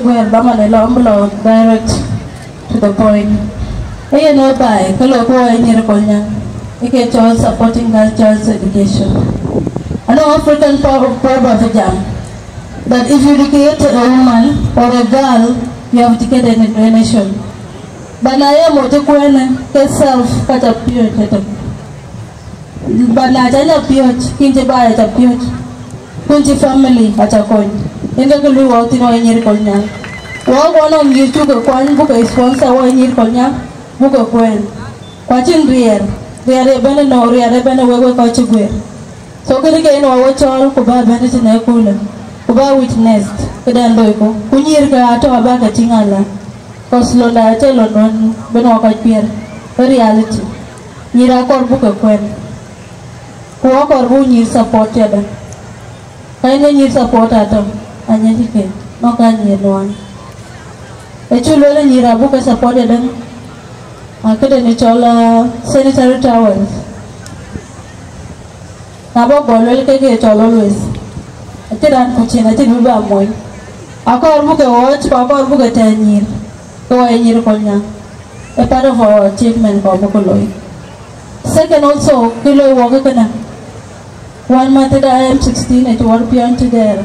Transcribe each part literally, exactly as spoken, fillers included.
Wɛ̈ɛ̈r ba man ë lɔ, bï lɔ direct to the point. Ee yen ë baai ke lɔ ku wɔ ë nyïïr Kolnyaŋ, ë ke cɔl supporting girl child's education. Anɔŋ African pro-, proverb jam that if you educate a woman or a girl, you have educated a nation. But na ye mɔc ë kuɛɛnë ke self ka ca piööc ëtök. But na ca nya piööc, kïn cï baai aca piööc, kun cï family aca kony. Yen ke kë lui wɔ thïn wɔ ë nyïïr Kolnyaŋ. Wɔ guɔ nɔm nyïïr cuk ke kuany buk ke sponsor wɔ ë nyïïr Kolnyaŋ, buk ke kuɛɛn. Ku acïn riɛɛr, riɛɛr ë bɛ̈n ënɔ, riɛɛr ë bɛ̈n ë wek, wek kɔc cï guëër. So kënë ke yen wɔ we cɔɔl ku bä bɛ̈n tënë ëköölë, ku bä witness këdɛn loiku. Ku nyïïr ke atɔ̈ abä ke tïŋ ala. Cause londa acie lon wën bï nɔŋ kɔc piɛ̈r, ë reality. Nyïïr akɔɔr buk ke kuɛɛn, ku akɔɔr buk nyïïr support yadäŋ. Ka yen ke nyïïr support atɔ̈, anyɛ cï ke nɔŋ ka nyïïr nuan. Ë cuk lueel nyïïr abuk ke support yadäŋ, a këde në cɔl, ah, sanitary towels. Na bɔ̈ guɔ luel ke ke cɔl always. Acïn raan kuc cin, acïn bï bä mony. Akɔɔr buk ke ɣɔɔc, ku akɔɔr buk ke tɛ̈ɛ̈n nyïïr, ke wɔ ye nyïïr Kolnyaŋ. A part of our achievement kɔɔr buk ke looi. Second also, kë looi wɔ ke kënë. Wän mäthëda M sixteen ë cï wɔ piɔ̈ɔ̈ny tëdɛɛr.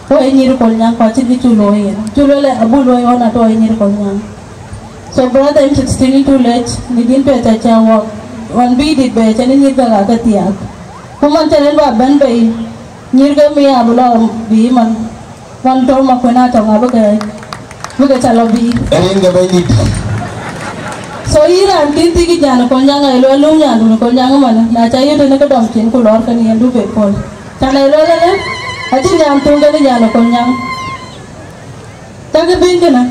Wɔ ye nyïïr Kolnyaŋ, ku acïn kë cuk looi yen. Cuk luel abuk looi ɣɔn atɔ̈ ye nyïïr Kolnyaŋ. So brother M sixteen, yïn cuk lec, në yïn piɛth ca cä wɔk. Ɣɔn bï dït bɛ cä në nyïïr gäk ake thiaak. Ku man cä yen bä bɛ̈n bei, nyïïr ke mi abï lɔ bï man. Ɣɔn tɔ̈u ma kuën atɔ̈ ŋa bï ke, bï ke cä lɔ bï. Rin ke bɛ̈nydït. So yïn raan kïn thïk ë jän ë Kolnyaŋ, ë luel lum nyandun ë Kolnyaŋ ëmën, na cä yöt tënë ke dɔm cin ku lɔɔr ke në yendu bek pɔ̈l. Can ë luel ëlë, acïn nyan thöŋ kën ë jän ë Kolnyaŋ. Cakë bï kënë,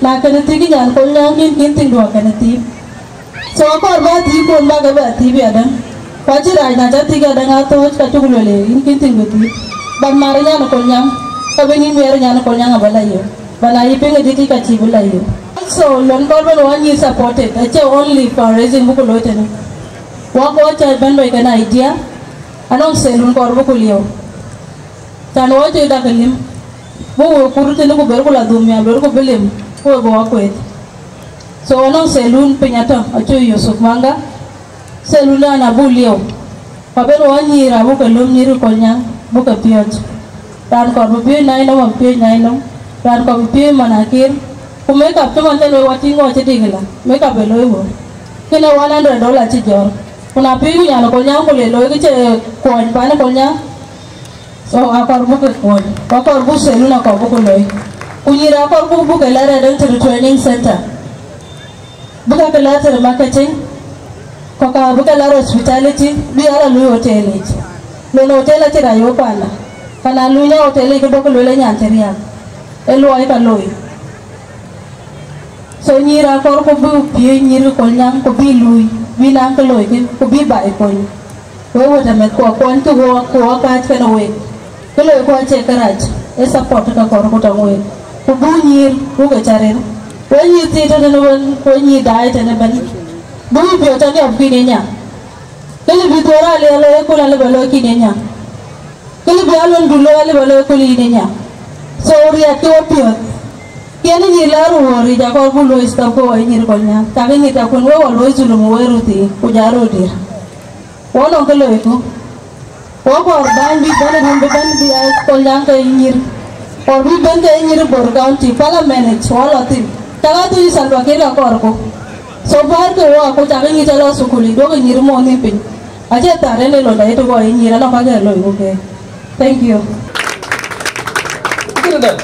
na kënë thïk nyan Kolnyaŋ kïn, kïn thïn duɔ̈k kënë thïn. So akɔɔr bä thïk kun bä ke bɛ thïk yadäŋ. Ku acï rac na cä thïk yadäŋ athööc ka cuk lueel yïn kïn thïn bï thïk. But mar nyan Kolnyaŋ, ka bï yïn miɛɛr nyan Kolnyaŋ abä la yök. But na yï piŋ ë dït ka cïï bï la yök. Also, lon kɔɔr bën wä nyïïr supported, acie only fundraising buk looi tënë. Wä kɔɔr cä bën bei kën idea, anɔŋ sëlun kɔɔr buk lieu. Can wɔ cï dak lim, buk wek kur tënë ku ber ku la dhum mial, ber ku bï lim, ku we bï wɔ kueeth. So anɔŋ selun piny atɔ̈, acuk Yusuf Manga, selun dan abuk lieu. Ku abën wɔ nyïïr abuk ke löm nyïïr Kolnyaŋ, buk ke piɔ̈ɔ̈c. Raan kɔɔr bï piööc nai nɔm, abï piööc nai nɔm. Raan kɔɔr bï piööc manakir. Ku makeup cï man tën wek wä tïŋ wɔ cï dik la, makeup ë looi wɔ. Kënë one hundred dollar cï jɔ̈ɔ̈r. Ku na piööc ku nyan Kolnyaŋ ku le looi kë cï kuɔny pan Kolnyaŋ. So akɔɔr buk ke kuɔny, ku akɔɔr buk selun akɔɔr buk ke looi. Ku nyïïr akɔɔr buk buk ke lɛɛr ë döŋ tëde training center. Bï ka ke lɛɛr tëde marketing, ku ka bï ke lɛɛr hospitality, bï ala lui hotel yic. Lon hotel acï rac wek panda. Ka na lui nya hotel yic ke bɔ̈ ke lueel ë nyan cï riääk. Ë luɔi ka looi. So nyïïr akɔɔr ku bï piööc nyïïr Kolnyaŋ ku bï luui, bï naŋ kë looi kë, ku bï baai kony. Wek wët ameth ku akuɔny kë wɔ, ku wɔ kääc kënë week. Kë looi ku acie kërac, ë support ka kɔɔr ku tɔŋ week. Ku buk nyïïr, buk ke cä rir. Wek nyïïr thii tënë wën, ku wek nyïïr daai tënë bɛ̈n. Buk piɔ̈ɔ̈c tɔ niɔp kïn ë nya. Kë lë bï dhuɔ̈ɔ̈r aliɛl looi ë kul alë bɛ looi kïn ë nya. Kë lë bï alon du looi alë bɛ looi ë kul yïn ë nya. So riɛt ke wɔ piɔ̈ɔ̈th. Kën nyïïr la ruɔ̈ɔ̈r yic akɔɔr buk luɔi stop ke wɔ nyïïr Kolnyaŋ. Cakë nyïïr ta kun wek wɔ luɔi dhulum wek röt thii, ku ja röt diɛɛr. Wɔ nɔŋ kë loiku. Wɔ kɔɔr bäny bï bɛ̈n ë rum bï bɛ̈n bï a Kolnyaŋ ke nyïïr. Kɔɔr bï bɛ̈n ke nyïïr Bor County Parliament yic wɔ lɔ thïn. Cakë athuc Salva Kiir ka kɔɔrku. So bäär ke wɔ ku cakë nyïïr cä lɔ thukul yic, duɔ̈kï nyïïr mɔ̈ɔ̈r nhïïm piny. Acie thar en ë londa yet wɔ ye nyïïr anɔŋ ka ke loiku ke. Thank you. Kënë dɛ̈,